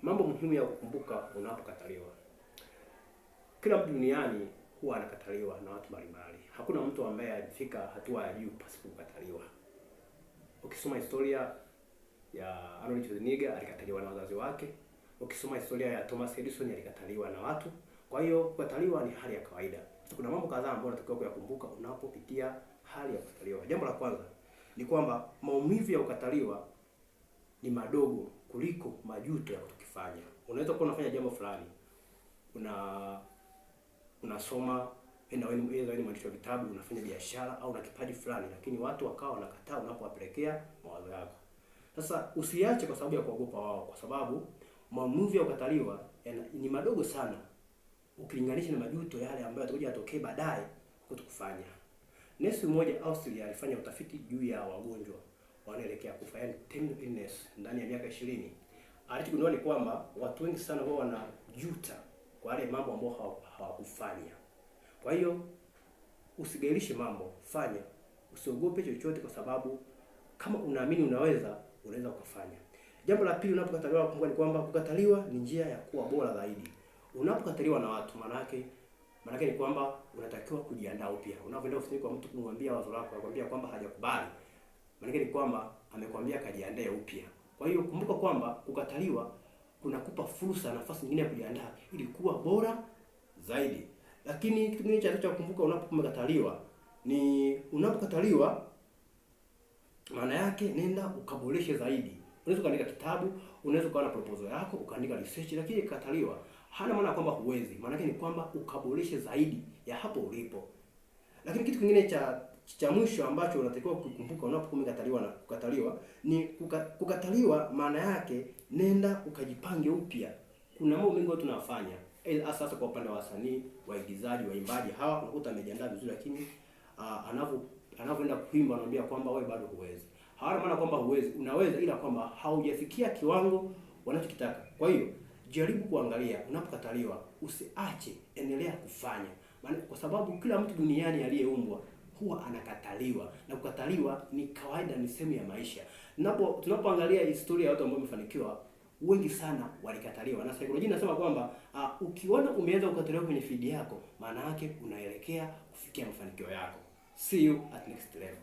Mambo muhimu ya kukumbuka unapokataliwa. Kila mtu duniani huwa anakataliwa na watu mbalimbali. Hakuna mtu ambaye alifika hatua ya juu pasipo kukataliwa. Ukisoma historia ya Arnold Schwarzenegger alikataliwa na wazazi wake. Ukisoma historia ya Thomas Edison alikataliwa na watu. Kwa hiyo kukataliwa ni hali ya kawaida. Sasa kuna mambo kadhaa ambayo unatakiwa kuyakumbuka unapopitia hali ya kukataliwa. Jambo la kwanza ni kwamba maumivu ya kukataliwa ni madogo kuliko majuto ya kutokifanya. Unaweza kuwa unafanya jambo fulani, unasoma, wewe ni mwandishi wa vitabu, unafanya biashara au una kipaji fulani, lakini watu wakawa wanakataa unapowapelekea mawazo yako. Sasa usiache kwa sababu ya kuogopa wao, kwa sababu maumivu ya kukataliwa ni madogo sana ukilinganisha na majuto yale ambayo yatakuja yatokee baadaye kutokufanya. Nesi mmoja Austria alifanya utafiti juu ya wagonjwa wanaelekea kufa, yani terminal illness, ndani ya miaka 20. Alichogundua ni kwamba watu wengi sana huwa wanajuta kwa yale mambo ambayo hawakufanya. Kwa hiyo usigailishe mambo, fanya, usiogope chochote, kwa sababu kama unaamini unaweza, unaweza ukafanya. Jambo la pili unapokataliwa, kumbuka ni kwamba kukataliwa ni njia ya kuwa bora zaidi. Unapokataliwa na watu, maana yake ni kwamba unatakiwa kujiandaa upya. Unapoenda ofisini kwa mtu kumwambia wazo lako, akwambia kwamba hajakubali, maana ni kwamba amekwambia kajiandae upya. Kwa hiyo kumbuka kwamba kukataliwa kunakupa fursa, nafasi nyingine ya kujiandaa ili kuwa bora zaidi. Lakini kitu kingine cha kukumbuka unapokataliwa ni unapokataliwa, maana yake nenda ukaboreshe zaidi. Unaweza ukaandika kitabu, unaweza ukawa na proposal yako, ukaandika research, lakini ikataliwa, hana maana kwamba huwezi. Maana yake ni kwamba ukaboreshe zaidi ya hapo ulipo. Lakini kitu kingine cha mwisho ambacho unatakiwa kukumbuka unapokataliwa na kukataliwa ni kukataliwa, maana yake nenda ukajipange upya. Kuna mambo mengi watu tunafanya, hasa kwa upande wa wasanii, waigizaji, waimbaji, hawa unakuta amejiandaa vizuri, lakini anavyoenda kuimba anaambia kwamba wewe bado huwezi. Hawana maana kwamba huwezi, unaweza, ila kwamba haujafikia kiwango wanachokitaka. Kwa hiyo jaribu kuangalia unapokataliwa, usiache, endelea kufanya. Maana kwa sababu kila mtu duniani aliyeumbwa huwa anakataliwa, na kukataliwa ni kawaida, ni sehemu ya maisha. Tunapoangalia historia ya watu ambao wamefanikiwa, wengi sana walikataliwa. Na saikolojia inasema kwamba ukiona umeanza kukataliwa kwenye feed yako, maana yake unaelekea kufikia mafanikio yako. See you at next level.